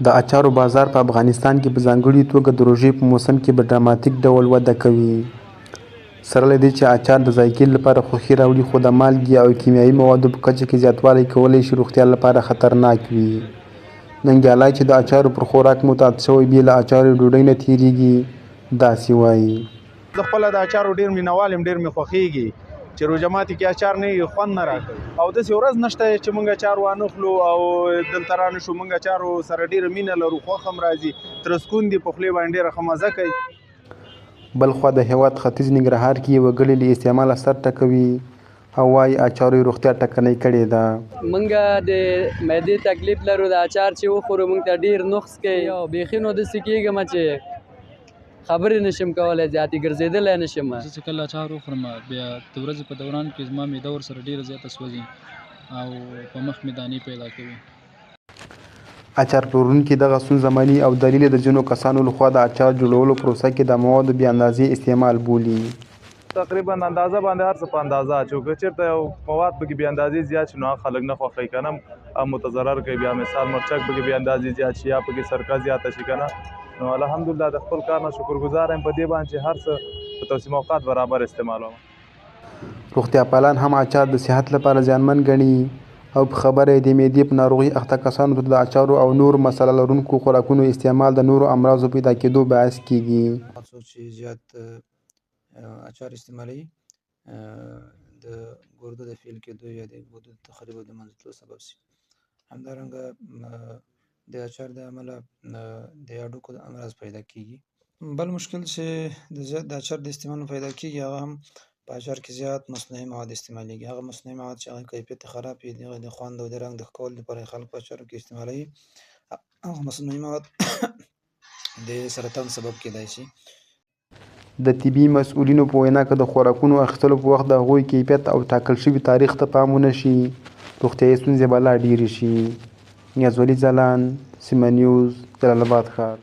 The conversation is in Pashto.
د اچارو بازار په افغانستان کې په ځانګړي توګه د روژې په موسم کې په ډراماتیک ډول وده کوي. سره له دې چې اچار د ذایقې لپاره خوښي راوړي، خو د مالګې او کیمیاوي موادو په کچه کې زیاتوالی کولی شي روغتیا لپاره خطرناک وي. ننګیالی چې د اچارو پر خوراک معتاد شوی، بې له اچارو یې ډوډۍ نه تېرېږي، داسې وايي. زه خپله د اچارو ډېر مینوال یم، ډېر مې خوښېږي چې روژه ماتي کې اچار نه وي خوند نه راکوي، او داسې ورځ نشته چې موږ اچار وانخلو او دلته رانه شو. موږ اچارو سره ډېره مینه لرو، خوښ هم راځي، ترسکون دي، په خولې باندې ډېره ښه مزه کوي. بلخوا د هېواد ختیځ ننګرهار کې یې وګړي له استعماله سر ټکوي او وايي اچارو یې روغتیا ټکنۍ کړې ده. مونږ د معدې تکلیف لرو، د اچار چې وخورو مونږ ته ډیر نقص کوي او بیخي نو داسې کېږم چې خبرې نشم کولی، زیاتې ګرځېدلی نشم. زه چې کله اچار وخورم بیا د ورځې په دوران کې زما معده ورسره ډېره زیاته سوځي او په مخ مې دانې پیدا کوي. اچار پلورونکي دغه ستونزه مني او دلیل یې د ځینو کسانو لخوا د اچار جوړولو پروسه کې د موادو بې اندازې استعمال بولي. تقریبا اندازه باندې هر څه په اندازه اچو، که چېرته یو مواد پکې بې اندازې زیات شي نو هغه خلک نه خوښوي که نه، هغه متضرر کوي. بیا مثال مرچک پکې بې اندازې زیات شي یا پکې سرکه زیاته شي که نه، نو الحمدلله د خپل کار نه شکرګزار یم په دې باندې چې هر څه په تقسیم اوقات برابر استعمالوم. روغتیاپالان هم اچار د صحت لپاره زیانمن ګڼي او په خبره یې د معدې په ناروغۍ اخته کسانو ته د اچارو او نورو مساله لرونکو خوراکونو استعمال د نورو امراضو پیدا کېدو باعث کېږي. هغه څوک چې زیات اچار استعمالوي د ګردو د فعل کېدو یا د ګردو د تخریب او د منځه تلو سبب سي. همدارنګه د اچار د امله د هډوکو د امراض پیدا کیږي. بل مشکل چې د زیات د اچار د استعمال نه پیدا کیږي، هغه هم په اچار کې زیات مصنوعي مواد استعمالیږي. هغه مصنوعي مواد چې هغه کیفیت یې خراب وي، د هغې د خوند او د رنګ د ښه کولو لپاره یې خلک په اچارو کې استعمالوي، هغه مصنوعي مواد د سرطان سبب کیدای شي. د طبي مسؤلینو په وینا که د خوراکونو اخیستلو په وخت د هغوی کیفیت او ټاکل شوي تاریخ ته پام ونه شي، روغتیايي ستونزې به لا ډېرې شي. نیازولي ځلاند، سیمه نیوز، جلال اباد ښار.